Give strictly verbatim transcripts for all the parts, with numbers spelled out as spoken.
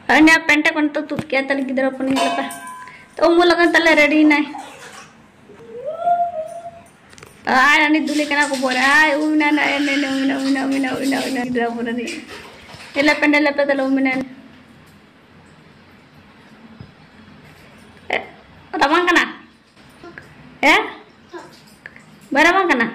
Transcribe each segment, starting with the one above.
ᱟᱨ ᱩᱱᱤᱭᱟᱜ ᱯᱮᱱᱴ ᱠᱚ ᱱᱤᱛᱚᱜ ᱛᱩᱫ ᱠᱮᱜᱼᱟ ᱛᱟᱞᱮ ᱜᱤᱫᱽᱨᱟᱹ ᱦᱚᱯᱚᱱ, ᱧᱮᱞ ᱯᱮ᱾ ᱛᱚ ᱩᱢᱩᱞ ᱞᱟᱹᱜᱤᱫ ᱛᱟᱞᱮ ᱨᱮᱰᱤ ᱮᱱᱟᱭ᱾ ᱟᱨ ᱟᱹᱱᱤ ᱫᱩᱞᱮ ᱠᱟᱱᱟ ᱠᱚ ᱵᱚᱦᱚᱜ ᱨᱮ᱾ ᱟᱭ ᱩᱢ ᱮᱱᱟ, ᱮᱱᱟ, ᱮᱱᱟ, ᱮᱱᱟ, ᱩᱢ ᱮᱱᱟ, ᱩᱢ ᱮᱱᱟ, ᱩᱢ ᱮᱱᱟ, ᱩᱢ ᱮᱱᱟ, ᱩᱢ ᱮᱱᱟ, ᱜᱤᱫᱽᱨᱟᱹ ᱦᱚᱯᱚᱱ ᱨᱤᱱᱤᱡ᱾ ᱧᱮᱞ ᱯᱮ, ᱧᱮᱞ ᱯᱮ, ᱛᱟᱞᱮ ᱩᱢ ᱮᱱᱟ᱾ ᱮ, ᱨᱟᱵᱟᱝ ᱠᱟᱱᱟ? ᱮ? ᱵᱟᱭ ᱨᱟᱵᱟᱝ ᱠᱟᱱᱟ?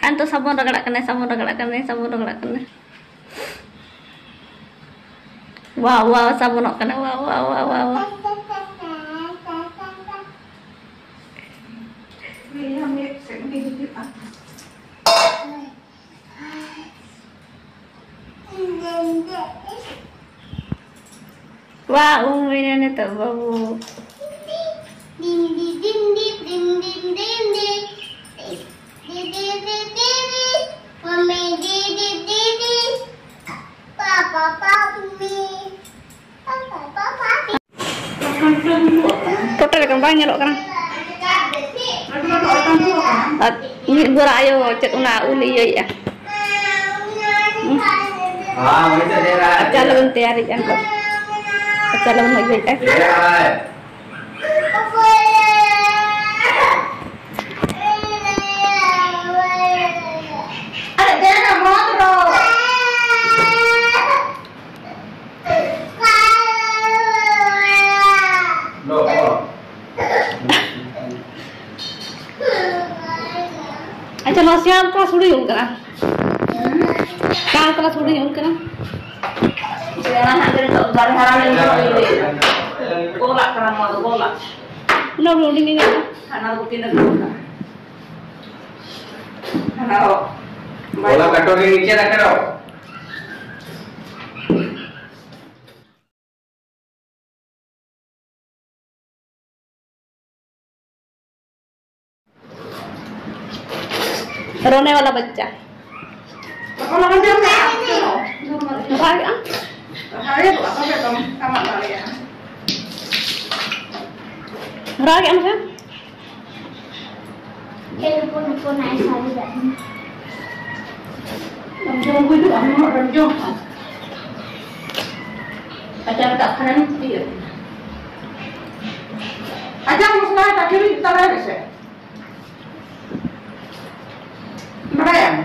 ᱟᱨ ᱱᱤᱛᱚᱜ ᱥᱟᱵᱚᱱ ᱨᱟᱜᱽᱲᱟᱜ ᱠᱟᱱᱟᱭ, ᱥᱟᱵᱚᱱ ᱨᱟᱜᱽᱲᱟᱜ ᱠᱟᱱᱟᱭ, ᱥᱟᱵᱚᱱ ᱨᱟᱜᱽᱲᱟᱜ ᱠᱟᱱᱟᱭ᱾ ᱣᱟᱣ, ᱣᱟᱣ, ᱥᱟᱵᱚᱱᱚᱜ ᱠᱟᱱᱟ᱾ ᱣᱟᱣ, ᱣᱟᱣ, ᱣᱟᱣ, ᱣᱟᱣ, ᱣᱟᱣ᱾ ᱣᱟ, ᱩᱢ ᱦᱩᱭᱱᱟ ᱱᱤᱛᱚᱜ ᱵᱟᱹᱵᱩ᱾ ᱯᱷᱳᱴᱳ ᱞᱮᱠᱟ ᱵᱟᱝ ᱧᱮᱞᱚᱜ ᱠᱟᱱᱟ᱾ ᱟᱨ ᱢᱤᱫ ᱵᱚᱨᱟ ᱟᱭᱳ ᱪᱮᱫ ᱚᱱᱟ ᱩᱞ ᱤᱭᱟᱹᱭᱮᱜᱼᱟ᱾ ᱟᱪᱟᱨ ᱞᱮᱵᱚᱱ ᱛᱮᱭᱟᱨᱮᱜᱼᱟ ᱱᱤᱛᱚᱜ᱾ ᱟᱪᱟᱨ ᱞᱮᱵᱚᱱ ᱤᱭᱟᱹᱭᱮᱜᱼᱟ᱾ ᱟᱪᱪᱷᱟ, ᱱᱚᱣᱟ ᱥᱮᱭᱟᱞ ᱛᱷᱚᱲᱟ ᱥᱩᱲᱤ ᱦᱩᱭᱩᱜ ᱠᱟᱱᱟ᱾ ᱥᱮᱭᱟᱞ ᱛᱷᱚᱲᱟ ᱥᱩᱲᱤ ᱦᱩᱭᱩᱜ ᱠᱟᱱᱟ᱾ ᱥᱮᱭᱟᱞ ᱦᱟᱸᱜ ᱱᱤᱛᱚᱜ ᱫᱟᱨᱮ ᱦᱟᱲᱟᱢ ᱞᱮᱱ ᱠᱷᱟᱱ ᱜᱚᱞᱟᱜ ᱠᱟᱱᱟ, ᱱᱚᱣᱟ ᱫᱚ ᱜᱚᱞᱟᱜ᱾ ᱩᱱᱟᱹᱜ ᱦᱩᱰᱤᱧ ᱜᱮ ᱢᱮᱱᱟᱜᱼᱟ᱾ ᱦᱟᱱᱟ ᱫᱚᱠᱚ ᱛᱤᱱᱟᱹᱜ ᱜᱚᱞ ᱠᱟᱱᱟ᱾ ᱦᱟᱱᱟ ᱫᱚ ᱵᱟᱭ ᱜᱚᱞᱟ ᱠᱟᱴᱚᱨᱤ ᱱᱤᱪᱮ ᱨᱟᱠᱷᱟ ᱨᱚ᱾ रोने वाला बच्चा। राग आ? राग आ मुझे? ᱦᱚᱯᱚᱱ ᱦᱚᱯᱚᱱᱟᱜ ᱮ ᱥᱟᱵ ᱮᱫᱟ᱾ ᱟᱢ ᱡᱚᱢ ᱦᱩᱭ ᱫᱚ ᱟᱢ ᱦᱚᱸ ᱡᱚᱢ ᱠᱷᱟᱱ᱾ ᱟᱪᱪᱷᱟ, ᱫᱟᱜ ᱠᱷᱟᱱᱮᱢ ᱤᱭᱟᱹ᱾ ᱟᱪᱪᱷᱟ, ᱢᱚᱥᱞᱟ ᱛᱟᱠᱮ ᱢᱤᱫ ᱛᱟᱞᱟ ᱨᱮᱥᱮ᱾ ᱵᱟᱲᱟᱭᱟᱢ?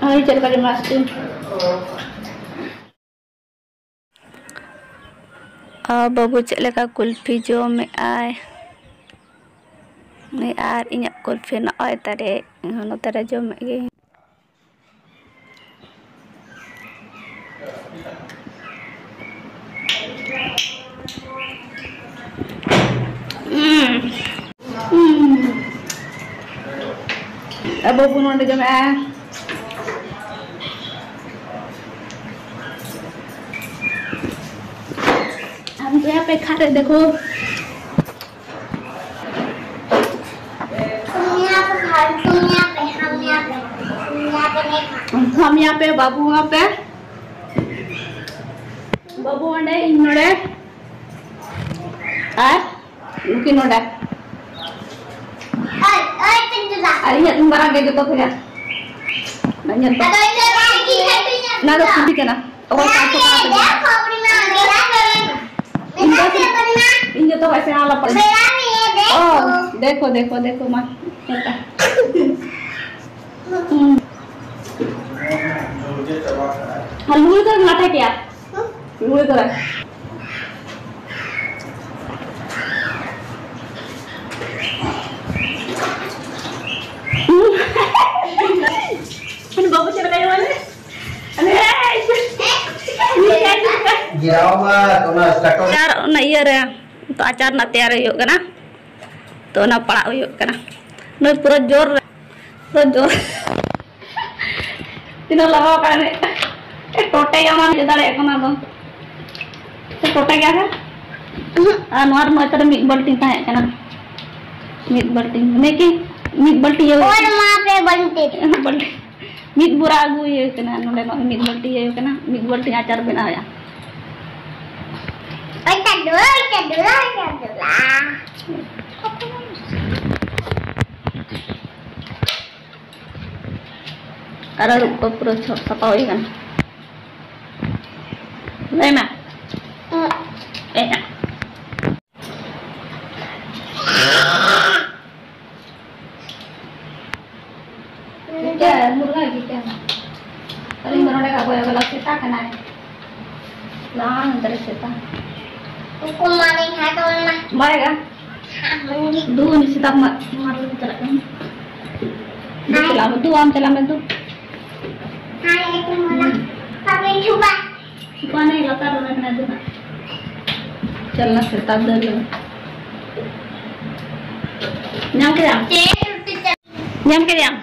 ᱟᱨ ᱪᱮᱫ ᱞᱮᱠᱟ ᱡᱚᱢᱟ ᱟᱥᱛᱮ? ᱟᱨ ᱵᱟᱹᱵᱩ ᱪᱮᱫ ᱞᱮᱠᱟ ᱠᱩᱞᱯᱷᱤ ᱡᱚᱢᱮᱫ ᱟᱭ᱾ ᱩᱱᱤ ᱟᱨ ᱤᱧᱟᱹᱜ ᱠᱩᱞᱯᱷᱤ ᱱᱚᱜᱼᱚᱭ ᱛᱟᱨᱮ, ᱱᱚᱛᱮ ᱨᱮ ᱡᱚᱢᱮᱫ ᱜᱮ᱾ ᱩᱸ᱾ ᱩᱸ᱾ ᱟᱨ ᱵᱟᱹᱵᱩ ᱱᱚᱰᱮ ᱡᱚᱢᱮᱫᱼᱟ᱾ ᱟᱢ ᱜᱮ ᱟᱯᱮ ᱠᱷᱟᱨᱮ ᱫᱮᱠᱷᱳ᱾ ᱦᱟᱢ ᱭᱟᱦᱟᱸ ᱯᱮ, ᱵᱟᱵᱩ ᱣᱟᱦᱟᱸ ᱯᱮ᱾ ᱵᱟᱵᱩ ᱚᱸᱰᱮ, ᱤᱧ ᱱᱚᱰᱮ᱾ ᱟᱨ ᱱᱩᱠᱤᱱ ᱱᱚᱰᱮ᱾ ᱟᱨ ᱤᱧᱟᱹᱜ ᱢᱟᱨᱟᱝ ᱜᱮ ᱡᱚᱛᱚ ᱠᱷᱚᱱᱟᱜ᱾ ᱚᱱᱟ ᱧᱮᱞ ᱯᱮ᱾ ᱚᱱᱟ ᱫᱚ ᱠᱩᱞᱤ ᱠᱟᱱᱟ᱾ ᱚᱠᱚᱭ ᱯᱟᱸᱪ ᱥᱚ ᱴᱟᱠᱟ ᱛᱮ? ᱤᱧ ᱫᱚ, ᱤᱧ ᱡᱚᱛᱚ ᱠᱷᱚᱱ ᱥᱮᱬᱟ ᱞᱟᱯᱲᱮ᱾ ᱚ, ᱫᱮᱠᱷᱳ, ᱫᱮᱠᱷᱳ, ᱫᱮᱠᱷᱳ, ᱢᱟ᱾ ᱧᱮᱞ ᱯᱮ᱾ ᱦᱩᱸ᱾ ᱟᱨ ᱞᱩᱜᱽᱲᱤ ᱠᱚᱨᱮ ᱞᱟᱴᱷᱟ ᱠᱮᱭᱟ᱾ ᱞᱩᱜᱽᱲᱤ ᱠᱚᱨᱮ᱾ ᱵᱟᱹᱵᱩ ᱪᱮᱫ ᱞᱮᱠᱟᱭ ᱮᱢᱟᱞᱮ? ᱟᱞᱮ ᱜᱤᱨᱟᱣ ᱢᱟ, ᱚᱱᱟ ᱥᱴᱟᱠᱟᱨ᱾ ᱟᱪᱟᱨ ᱚᱱᱟ ᱤᱭᱟᱹ ᱨᱮ, ᱛᱚ ᱟᱪᱟᱨ ᱨᱮᱱᱟᱜ ᱛᱮᱭᱟᱨ ᱦᱩᱭᱩᱜ ᱠᱟᱱᱟ᱾ ᱛᱚ ᱚᱱᱟ ᱯᱟᱲᱟᱜ ᱦᱩᱭᱩᱜ ᱠᱟᱱᱟ᱾ ᱱᱩᱭ ᱯᱩᱨᱟᱹ ᱡᱳᱨ ᱨᱮ, ᱯᱩᱨᱟᱹ ᱡᱳᱨ᱾ ᱛᱤᱱᱟᱹᱜ ᱞᱟᱜᱟᱣ ᱠᱟᱜ ᱢᱮ᱾ ᱴᱚᱴᱮ ᱜᱮ ᱚᱱᱟ ᱤᱭᱟᱹ ᱫᱟᱲᱮᱭᱟᱜ ᱠᱟᱱᱟ ᱟᱫᱚ᱾ ᱥᱮ ᱴᱚᱴᱮ ᱜᱮ ᱟᱨᱦᱚᱸ? ᱟᱨ ᱱᱚᱣᱟ ᱨᱮᱢᱟ ᱮᱛᱟᱨ ᱢᱤᱫ ᱵᱟᱹᱞᱴᱤᱱ ᱛᱟᱦᱮᱸ ᱠᱟᱱᱟ᱾ ᱢᱤᱫ ᱵᱟᱹᱞᱴᱤᱱ᱾ ᱢᱟᱱᱮ ᱠᱤ ᱢᱤᱫ ᱵᱟᱹᱞᱴᱤ ᱤᱭᱟᱹ ᱦᱩᱭᱩᱜ ᱠᱟᱱᱟ᱾ ᱢᱟ ᱯᱮ ᱵᱟᱹᱞᱴᱤᱱ᱾ ᱵᱟᱹᱞᱴᱤ᱾ ᱢᱤᱫ ᱵᱚᱨᱟ ᱟᱹᱜᱩ ᱦᱩᱭ ᱠᱟᱱᱟ᱾ ᱱᱚᱰᱮ ᱱᱚᱜᱼᱚᱭ ᱢᱤᱫ ᱵᱟᱹᱞᱴᱤ ᱦᱩᱭ ᱠᱟᱱᱟ᱾ ᱢᱤᱫ ᱵᱟᱹᱞᱴᱤ ᱟᱪᱟᱨ ᱵᱮᱱᱟᱣ ᱦᱩᱭᱩᱜᱼᱟ᱾ ᱳᱭ ᱪᱟᱸᱫᱳ, ᱳᱭ ᱪᱟᱸᱫᱳ, ᱳᱭ ᱪᱟᱸᱫᱳ᱾ ᱟᱨ ᱟᱹᱨᱩᱵ ᱠᱚ ᱯᱩᱨᱟᱹ ᱪᱷᱚ-, ᱥᱟᱯᱷᱟ ᱦᱩᱭ ᱠᱟᱱᱟ᱾ ᱞᱟᱹᱭ ᱢᱮ᱾ ᱮ᱾ ᱴᱷᱤᱠ ᱜᱮᱭᱟ, ᱢᱩᱨᱜᱟᱹ ᱜᱮ ᱠᱟᱱᱟ᱾ ᱟᱹᱞᱤᱧ ᱫᱚ ᱱᱚᱰᱮ ᱠᱷᱚᱱ ᱚᱠᱚᱭ ᱦᱚᱸ ᱵᱟᱞᱮ ᱥᱮᱛᱟ ᱠᱟᱱᱟᱭ᱾ ᱞᱟᱝ ᱫᱟᱨᱮ ᱥᱮᱛᱟ᱾ ᱩᱱᱠᱩ ᱢᱟ ᱞᱤᱧ ᱦᱟᱛᱟᱣ ᱞᱮᱱᱟ᱾ ᱵᱟᱭ ᱜᱟ᱾ ᱦᱟᱸ, ᱢᱟᱱᱮ᱾ ᱫᱩ ᱩᱱᱤ ᱥᱮᱛᱟ ᱢᱟ, ᱢᱟ ᱞᱤᱧ ᱪᱟᱞᱟᱜ ᱠᱟᱱᱟ᱾ ᱫᱩ ᱦᱟᱭ᱾ ᱪᱟᱞᱟᱜ ᱢᱮ, ᱫᱩ ᱟᱢ ᱪᱟᱞᱟᱜ ᱢᱮ, ᱫᱩ᱾ ᱦᱟᱭ, ᱮᱠᱫᱚᱢ ᱚᱱᱟ᱾ ᱦᱩᱸ᱾ ᱛᱟᱯᱚᱨᱮ ᱪᱷᱩᱯᱟ᱾ ᱪᱷᱩᱯᱟ ᱱᱮ ᱞᱟᱛᱟᱨ ᱨᱮ ᱢᱮᱱᱟᱜ ᱫᱚ ᱦᱟᱸᱜ᱾ ᱪᱟᱞᱟᱜ ᱥᱮᱛᱟ ᱫᱟᱹᱲ ᱞᱮ᱾ ᱧᱟᱢ ᱠᱮᱫᱟᱢ? ᱪᱮᱫ? ᱧᱟᱢ ᱠᱮᱫᱟᱢ?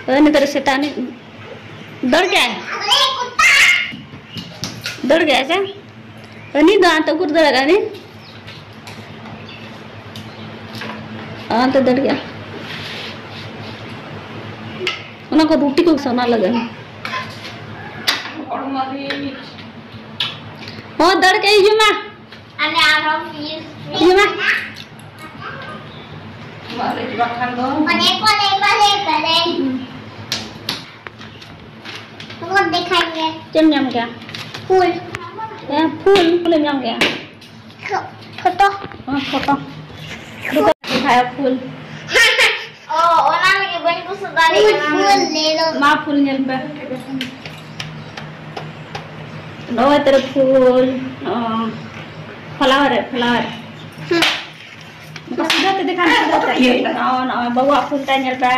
ᱦᱳᱭ, ᱱᱤᱛᱚᱜ ᱨᱮ ᱥᱮᱛᱟ ᱩᱱᱤ ᱫᱟᱹᱲ ᱠᱮᱜᱼᱟᱭ᱾ ᱫᱟᱹᱲ ᱠᱮᱜᱼᱟᱭ ᱥᱮ? ᱩᱱᱤ ᱫᱚ ᱟᱱᱛᱮ ᱩᱠᱩᱨ ᱫᱟᱹᱲ ᱠᱟᱜᱼᱟ ᱩᱱᱤ᱾ ᱟᱱᱛᱮ ᱫᱟᱹᱲ ᱠᱮᱜᱼᱟ᱾ ᱚᱱᱟ ᱠᱚ ᱨᱩᱴᱤ ᱠᱚ ᱥᱟᱱᱟ ᱞᱟᱜᱟᱜᱼᱟ᱾ ᱦᱚᱲᱢᱚ ᱨᱤᱡ᱾ ᱦᱚᱸ, ᱫᱟᱹᱲ ᱠᱮᱜᱼᱟᱭ, ᱦᱤᱡᱩᱜ ᱢᱟ᱾ ᱟᱞᱮ ᱟᱨᱦᱚᱸ ᱤᱭᱟᱹ ᱦᱤᱡᱩᱜ ᱢᱟ᱾ ᱢᱟ ᱞᱟᱹᱭ ᱵᱟᱠᱷᱟᱱ ᱫᱚ᱾ ᱯᱟᱞᱮ, ᱯᱟᱞᱮ, ᱯᱟᱞᱮ, ᱯᱟᱞᱮ᱾ ᱦᱩᱸ᱾ ᱪᱮᱫ ᱮᱢ ᱧᱟᱢ ᱠᱮᱜᱼᱟ? ᱯᱷᱩᱞ᱾ ᱦᱮᱸ, ᱯᱷᱩᱞ, ᱯᱷᱩᱞ ᱮᱢ ᱧᱟᱢ ᱠᱮᱜᱼᱟ᱾ Four-, photo. ᱦᱮᱸ, ᱯᱷᱳᱴᱳ᱾ ᱫᱮᱠᱷᱟᱭᱟ ᱯᱷᱩᱞ᱾ ᱚ, ᱚᱱᱟ ᱞᱟᱹᱜᱤᱫ ᱵᱟᱹᱧ ᱵᱩᱡᱷᱟᱹᱣ ᱫᱟᱲᱮᱭᱟᱜ ᱠᱟᱱᱟ᱾ ᱯᱷᱩᱞ ᱞᱮ ᱞᱚ᱾ ᱢᱟ, ᱯᱷᱩᱞ ᱧᱮᱞ ᱯᱮ᱾ ᱱᱚᱜᱼᱚᱭ ᱛᱚᱨᱚ ᱯᱷᱩᱞ, ᱚ, ᱯᱷᱞᱟᱣᱟᱨ ᱨᱮ, ᱯᱷᱞᱟᱣᱟᱨ᱾ ᱦᱩᱸ᱾ ᱱᱚᱝᱠᱟ ᱥᱤᱫᱷᱟᱹ ᱛᱮ ᱫᱮᱠᱷᱟ ᱢᱮ, ᱥᱤᱫᱷᱟᱹ ᱛᱮ᱾ ᱱᱚᱜᱼᱚᱭ, ᱱᱚᱜᱼᱚᱭ ᱵᱟᱹᱵᱩᱣᱟᱜ ᱯᱷᱩᱞ ᱛᱟᱭ ᱧᱮᱞ ᱯᱮ᱾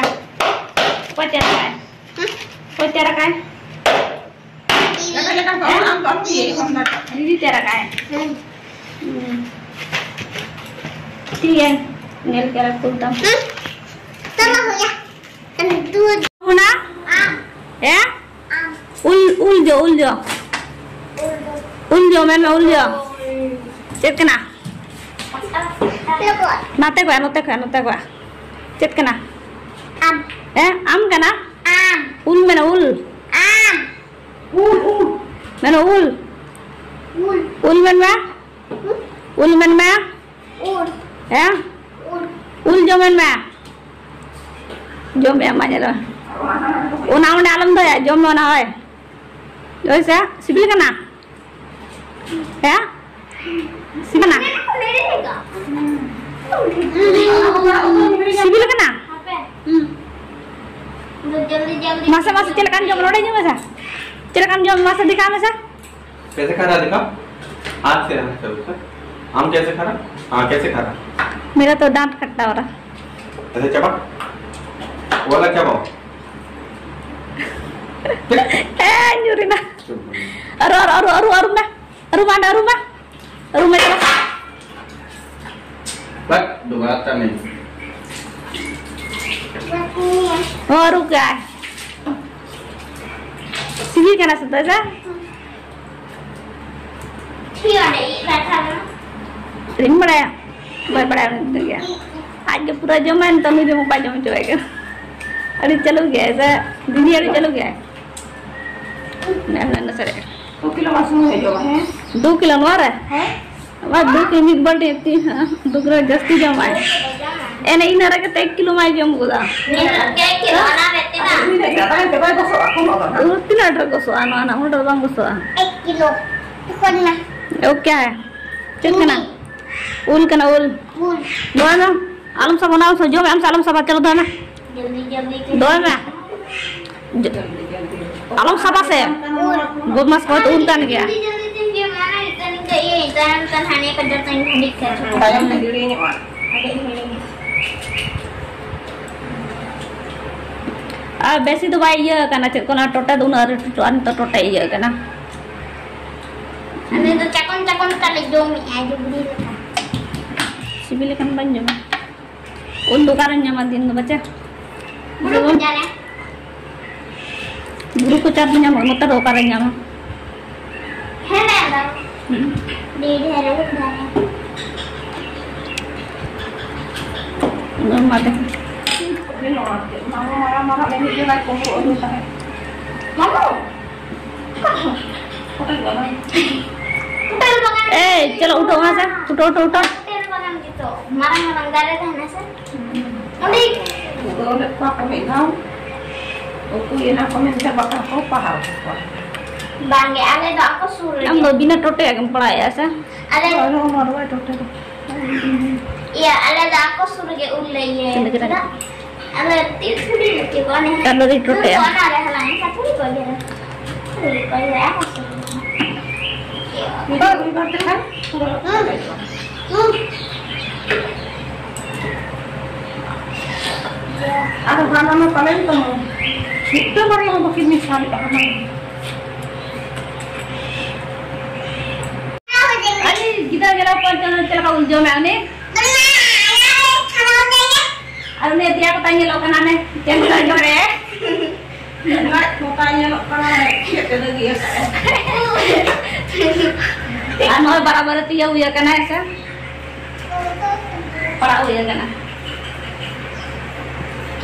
ᱚᱠᱚᱭ ᱛᱮᱭᱟᱨ ᱠᱟᱜᱼᱟᱭ? ᱦᱩᱸ᱾ ᱚᱠᱚᱭ ᱛᱮᱭᱟᱨ ᱠᱟᱜᱼᱟᱭ? ᱦᱮᱸ? ᱫᱤᱫᱤ ᱛᱮᱭᱟᱨ ᱠᱟᱜᱼᱟᱭ᱾ ᱦᱩᱸ᱾ ᱦᱩᱸ᱾ ᱴᱷᱤᱠ ᱜᱮᱭᱟ, ᱧᱮᱞ ᱠᱮᱫᱟ ᱯᱷᱩᱞ ᱛᱟᱢ᱾ ᱦᱩᱸ᱾ ᱛᱟᱢᱟ ᱦᱩᱭᱟ᱾ ᱚᱱᱟ? ᱟᱢ᱾ ᱦᱮᱸ? ᱟᱢ᱾ ᱩᱞ, ᱩᱞ ᱡᱚ, ᱩᱞ ᱡᱚ᱾ ᱩᱞ ᱡᱚ᱾ ᱩᱞ ᱡᱚ, ᱢᱮᱱ ᱢᱮ, ᱩᱞ ᱡᱚ᱾ ᱪᱮᱫ ᱠᱟᱱᱟ? ᱞᱚᱠᱚ᱾ ᱱᱟᱛᱮ ᱠᱚᱜᱼᱟ, ᱱᱚᱛᱮ ᱠᱚᱜᱼᱟ, ᱱᱚᱛᱮ ᱠᱚᱜᱼᱟ᱾ ᱪᱮᱫ ᱠᱟᱱᱟ? ᱟᱢ᱾ ᱦᱮᱸ? ᱟᱢ ᱠᱟᱱᱟ? ᱟᱢ᱾ ᱩᱞ ᱢᱮᱱᱟ, ᱩᱞ᱾ ᱟᱢ᱾ ᱩᱞ, ᱩᱞ᱾ ᱢᱮᱱᱟ, ᱩᱞ᱾ ᱩᱞ᱾ ᱩᱞ ᱢᱮᱱ ᱢᱮ᱾ ᱩᱞ᱾ ᱩᱞ ᱢᱮᱱ ᱢᱮ᱾ ᱩᱞ᱾ ᱦᱮᱸ? ᱩᱞ᱾ ᱩᱞ ᱡᱚᱢ ᱢᱮᱱ ᱢᱮ᱾ ᱡᱚᱢᱮᱜᱼᱟ ᱢᱟ, ᱧᱮᱞᱚᱜᱼᱟ᱾ ᱚᱱᱟ ᱚᱸᱰᱮ ᱟᱞᱚᱢ ᱫᱚᱦᱚᱭᱟ, ᱡᱚᱢ ᱢᱮ ᱚᱱᱟ᱾ ᱦᱳᱭ, ᱦᱳᱭ ᱥᱮ, ᱥᱤᱵᱤᱞ ᱠᱟᱱᱟ? ᱦᱮᱸ, ᱥᱤᱵᱤᱞ ᱠᱟᱱᱟ? ᱥᱤᱵᱤᱞ ᱠᱟᱱᱟ? ᱢᱟᱥᱮ, ᱢᱟᱥᱮ, ᱪᱮᱫ ᱞᱮᱠᱟᱢ ᱡᱚᱢ, ᱱᱚᱰᱮ ᱧᱮᱞ ᱢᱮᱥᱮ, ᱪᱮᱫ ᱞᱮᱠᱟᱢ ᱡᱚᱢ, ᱢᱟᱥᱮ ᱫᱮᱠᱷᱟᱣ ᱢᱮᱥᱮ᱾ कैसे खा रहा है, दिखा। हाथ से, हाथ से उससे। आम कैसे खा रहा? हाँ, कैसे खा रहा? मेरा तो दांत खट्टा हो रहा। ऐसे चबा। वो वाला चबाओ। ए, ᱧᱩᱨᱮᱱᱟ। ᱟᱹᱨᱩ, ᱟᱹᱨᱩ, ᱟᱹᱨᱩ, ᱟᱹᱨᱩ, ᱟᱹᱨᱩ ᱢᱮ। ᱟᱹᱨᱩ ᱢᱮ, ᱟᱹᱨᱩ ᱢᱮ᱾ ᱟᱹᱨᱩ ᱢᱮ, ᱪᱟᱞᱟᱜ᱾ बस, दोबारा नहीं। ᱦᱚᱸ, ᱟᱹᱨᱩ ᱠᱟᱜᱼᱟᱭ᱾ ᱥᱤᱵᱤᱞ ᱠᱟᱱᱟ ᱥᱮ ᱫᱟᱫᱟ? ᱤᱧ ᱵᱟᱲᱟᱭᱟ, ᱵᱟᱭ ᱵᱟᱲᱟᱭᱟ ᱩᱱᱤ ᱫᱚ ᱜᱮ᱾ ᱟᱡ ᱜᱮ ᱯᱩᱨᱟᱹ ᱡᱚᱢᱟᱭ, ᱱᱤᱛᱚᱜ ᱱᱩᱭ ᱫᱚ ᱵᱟᱭ ᱡᱚᱢ ᱦᱚᱪᱚᱣᱟᱭ ᱠᱟᱱᱟ᱾ ᱟᱹᱰᱤ ᱪᱟᱹᱞᱩ ᱜᱮᱭᱟᱭ ᱥᱮ, ᱫᱤᱫᱤ ᱟᱹᱰᱤ ᱪᱟᱹᱞᱩ ᱜᱮᱭᱟᱭ᱾ ᱱᱟᱥᱮ ᱨᱮ᱾ ᱫᱩ ᱠᱤᱞᱳ ᱱᱚᱣᱟ ᱨᱮ? ᱦᱮᱸ? ᱟᱵᱟᱨ ᱫᱩ ᱠᱤᱞᱳ ᱢᱤᱫ ᱵᱟᱞᱴᱤ ᱮᱠᱴᱤ, ᱦᱮᱸ, ᱫᱩ ᱠᱤᱞᱳ ᱡᱟᱹᱥᱛᱤ ᱡᱚᱢᱟᱭ᱾ ᱮᱱᱮ ᱤᱱᱟᱹ ᱨᱮᱜᱮ ᱛᱚ ᱮᱠ ᱠᱤᱞᱳ ᱢᱟᱭ ᱡᱚᱢ ᱜᱚᱫᱟ᱾ ᱩᱱᱟᱹᱜ ᱰᱷᱮᱨ ᱜᱚᱥᱚᱜᱼᱟ ᱱᱚᱣᱟ ᱨᱮᱱᱟᱜ, ᱩᱱᱟᱹᱜ ᱰᱷᱮᱨ ᱵᱟᱝ ᱜᱚᱥᱚᱜᱼᱟ᱾ ᱮᱠ ᱠᱤᱞᱳ᱾ ᱛᱚᱠᱷᱚᱱ ᱱᱟ᱾ ᱳ ᱠᱭᱟ ᱦᱮ? ᱪᱮᱫ ᱠᱟᱱᱟ? ᱩᱞ ᱠᱟᱱᱟ, ᱩᱞ᱾ ᱩᱞ᱾ ᱱᱚᱣᱟ ᱫᱚ ᱟᱞᱚᱢ ᱥᱟᱵᱟ, ᱚᱱᱟ ᱟᱞᱚᱢ ᱥᱟᱵᱟ, ᱡᱚᱢ ᱢᱮ, ᱟᱞᱚᱢ ᱥᱟᱵᱟ, ᱟᱞᱚᱢ ᱥᱟᱵᱟ, ᱪᱚᱞᱚ ᱫᱚᱦᱚᱭ ᱢᱮ᱾ ᱡᱚᱞᱫᱤ, ᱡᱚᱞᱫᱤ ᱛᱮ᱾ ᱫᱚᱦᱚᱭ ᱢᱮ᱾ ᱡᱚ-, ᱟᱞᱚᱢ ᱥᱟᱵᱟ ᱥᱮ᱾ ᱩᱞ᱾ ᱵᱚᱫᱢᱟᱥ ᱠᱚ ᱩᱞ ᱠᱟᱱ ᱜᱮᱭᱟ᱾ ᱡᱚᱞᱫᱤ, ᱡᱚᱞᱫᱤ ᱛᱮ ᱡᱚᱢ ᱢᱮ, ᱚᱱᱟ ᱜᱮ ᱛᱟᱭᱚᱢ ᱛᱮ ᱤᱭᱟᱹ, ᱛᱟᱭᱚᱢ ᱛᱮ ᱦᱟᱸᱰᱮ ᱠᱟᱡᱟᱠ ᱛᱮ ᱦᱟᱺᱰᱤ ᱠᱷᱟᱡᱚ᱾ ᱛᱟᱭᱚᱢ ᱛᱮ ᱦᱤᱲᱤᱧᱚᱜᱼᱟ᱾ ᱟᱨ ᱵᱮᱥᱤ ᱫᱚ ᱵᱟᱭ ᱤᱭᱟᱹ ᱠᱟᱱᱟ, ᱪᱮᱫ ᱠᱚ ᱚᱱᱟ ᱴᱚᱴᱮ ᱫᱚ ᱩᱱᱟᱹᱜ ᱟᱹᱣᱨᱤ ᱴᱩᱴᱩᱜᱼᱟ, ᱱᱤᱛᱚᱜ ᱴᱚᱴᱮ ᱤᱭᱟᱹ ᱠᱟᱱᱟ᱾ ᱟᱞᱮ ᱫᱚ ᱪᱟᱠᱚᱱ ᱪᱟᱠᱚᱱ ᱛᱟᱞᱮ ᱡᱚᱢᱮᱜᱼᱟ, ᱡᱩᱵᱽᱞᱤ ᱞᱮᱠᱟ᱾ ᱥᱤᱵᱤᱞ ᱞᱮᱠᱷᱟᱱ ᱵᱟᱹᱧ ᱡᱚᱢᱟ᱾ ᱩᱞ ᱫᱚ ᱚᱠᱟᱨᱮᱢ ᱧᱟᱢᱟ ᱫᱤᱱ ᱫᱚ ᱵᱟᱪᱟ? ᱵᱩᱨᱩ ᱠᱚᱪᱟ ᱨᱮ᱾ ᱵᱩᱨᱩ ᱠᱚᱪᱟ ᱨᱮ ᱧᱟᱢᱚᱜᱼᱟ, ᱱᱚᱛᱮ ᱫᱚ ᱚᱠᱟᱨᱮ ᱧᱟᱢᱟ? ᱦᱮᱸ, ᱢᱮᱱ ᱫᱚ᱾ ᱦᱩᱸ᱾ ᱟᱹᱰᱤ ᱰᱷᱮᱨ ᱩᱞ ᱫᱟᱨᱮ᱾ ᱩᱞ ᱢᱟ ᱛᱟᱦᱮᱸ᱾ ᱢᱟᱢᱩ ᱢᱟᱨᱟᱝ ᱢᱟᱨᱟᱝ ᱢᱤᱢᱤᱫ ᱡᱚᱱᱟᱭ ᱠᱩᱢᱵᱽᱲᱩ ᱟᱹᱜᱩ ᱛᱟᱦᱮᱸᱫ᱾ ᱢᱟᱢᱩ! ᱮᱭ, ᱪᱚᱞᱚ ᱩᱴᱷᱟᱹᱣ ᱢᱮ ᱥᱮ᱾ ᱩᱴᱷᱟᱹᱣ, ᱩᱴᱷᱟᱹᱣ, ᱩᱴᱷᱟᱹᱣ᱾ ᱢᱟᱨᱟᱝ ᱢᱟᱨᱟᱝ ᱫᱟᱨᱮ ᱛᱟᱦᱮᱱᱟ ᱥᱮ? ᱚᱸᱰᱮ᱾ ᱩᱰᱟᱹᱣ ᱞᱮᱫ ᱠᱚᱣᱟ ᱠᱚ ᱢᱤᱫ ᱫᱷᱟᱣ᱾ ᱩᱠᱩᱭᱮᱱᱟ ᱠᱚ ᱢᱮᱱᱛᱮ ᱵᱟᱠᱷᱟᱱ ᱠᱚ ᱯᱟᱲᱦᱟᱣ ᱠᱚᱣᱟ᱾ ᱵᱟᱝᱜᱮ, ᱟᱞᱮ ᱫᱚ ᱟᱠᱚ ᱥᱩᱨ ᱨᱮᱜᱮ᱾ ᱟᱢ ᱫᱚ ᱵᱤᱱᱟᱹ ᱴᱚᱴᱮᱭᱟᱜ ᱜᱮᱢ ᱯᱟᱲᱦᱟᱣᱮᱫᱼᱟ ᱥᱮ? ᱟᱞᱮ ᱟᱨ ᱦᱚᱸ ᱢᱟᱨᱣᱟ ᱴᱚᱴᱮ ᱫᱚ᱾ ᱤᱭᱟᱹ, ᱟᱞᱮ ᱫᱚ ᱟᱠᱚ ᱥᱩᱨ ᱨᱮᱜᱮ ᱩᱞ ᱞᱮ ᱤᱭᱟᱹᱭᱟ᱾ ᱪᱮᱫ ᱞᱮᱠᱟ? ᱪᱮᱫᱟᱜ? ᱟᱞᱮ ᱛᱤ ᱥᱩᱨ ᱨᱮ ᱪᱮᱫ ᱠᱚ ᱚᱱᱮ ᱠᱟᱞᱚᱨᱤ ᱴᱚᱴᱮᱭᱟ᱾ ᱚᱱᱟ ᱨᱮ ᱦᱟᱞᱟᱝ ᱮᱫᱟ, ᱠᱩᱲᱤ ᱠᱚ ᱤᱭᱟᱹ ᱨᱮ᱾ ᱠᱩᱲᱤ ᱠᱚ ᱤᱭᱟᱹ ᱨᱮ, ᱟᱠᱚ ᱥᱩᱨ ᱨᱮ᱾ ᱵᱟᱝ, ᱦᱩᱭ ᱵᱟᱝ ᱛᱮᱠᱷᱟᱱ ᱯᱩᱨᱟᱹ ᱦᱩᱸ᱾ ᱦᱩᱸ᱾ ᱟᱫᱚ ᱦᱟᱱᱟ ᱢᱟ ᱯᱟᱞᱮᱱ ᱛᱟᱢᱟ᱾ ᱢᱤᱫᱴᱟᱝ ᱵᱟᱨᱭᱟ ᱦᱚᱸ ᱵᱟᱹᱠᱤᱱ ᱢᱮᱥᱟ ᱞᱮᱫᱟ ᱦᱟᱱᱟ᱾ ᱟᱹᱰᱤ ᱜᱤᱫᱽᱨᱟᱹ ᱧᱮᱞᱚᱜ ᱠᱟᱱ ᱪᱚᱝ ᱪᱮᱫ ᱞᱮᱠᱟ ᱩᱞ ᱡᱚᱢᱮᱫ ᱩᱱᱤ᱾ ᱟᱨ ᱩᱱᱤ ᱫᱮᱭᱟ ᱠᱚᱛᱟᱭ ᱧᱮᱞᱚᱜ ᱠᱟᱱᱟ ᱚᱱᱮ ᱪᱮᱫ ᱞᱮᱠᱟ ᱡᱚᱢᱮᱫ᱾ ᱞᱟᱡ ᱢᱚᱴᱟ ᱧᱮᱞᱚᱜ ᱠᱟᱱᱟ, ᱪᱮᱫ ᱛᱮ ᱞᱟᱹᱜᱤᱫ ᱟᱠᱟᱫ᱾ ᱟᱨ ᱱᱚᱜᱼᱚᱭ ᱵᱟᱨᱟᱵᱟᱨᱤ ᱛᱮ ᱤᱭᱟᱹ ᱦᱩᱭ ᱟᱠᱟᱱᱟ, ᱦᱮᱸ ᱥᱮ? ᱯᱟᱲᱟᱜ ᱦᱩᱭ ᱟᱠᱟᱱᱟ᱾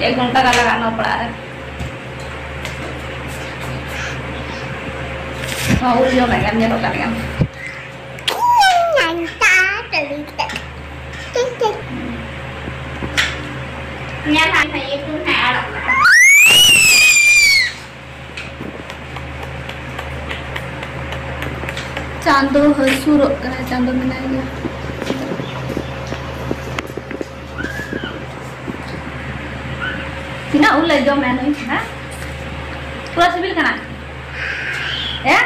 ᱮᱠ ᱜᱷᱚᱱᱴᱟ ᱜᱟᱱ ᱞᱟᱜᱟᱜᱼᱟ ᱱᱚᱣᱟ ᱯᱟᱲᱟᱜ ᱨᱮ᱾ ᱱᱚᱣᱟ ᱩᱞ ᱡᱚᱢᱮᱫ ᱠᱟᱱ ᱧᱮᱞᱚᱜ ᱠᱟᱱ ᱜᱮᱭᱟ᱾ ᱧᱮᱞ ᱦᱟᱸᱜ ᱠᱷᱟᱡ ᱤᱛᱩᱱ ᱦᱟᱸᱜ ᱟᱲᱟᱜ ᱠᱟᱜᱼᱟ᱾ ᱪᱟᱸᱫᱚ ᱦᱟᱹᱥᱩᱨᱚᱜ ᱠᱟᱱᱟᱭ, ᱪᱟᱸᱫᱚ ᱢᱮᱱᱟᱭ ᱜᱮᱭᱟ᱾ ᱛᱤᱱᱟᱹᱜ ᱩᱞ ᱞᱮ ᱡᱚᱢᱟ ᱱᱩᱭ, ᱦᱮᱸ? ᱯᱩᱨᱟᱹ ᱥᱤᱵᱤᱞ ᱠᱟᱱᱟ? ᱦᱮᱸ?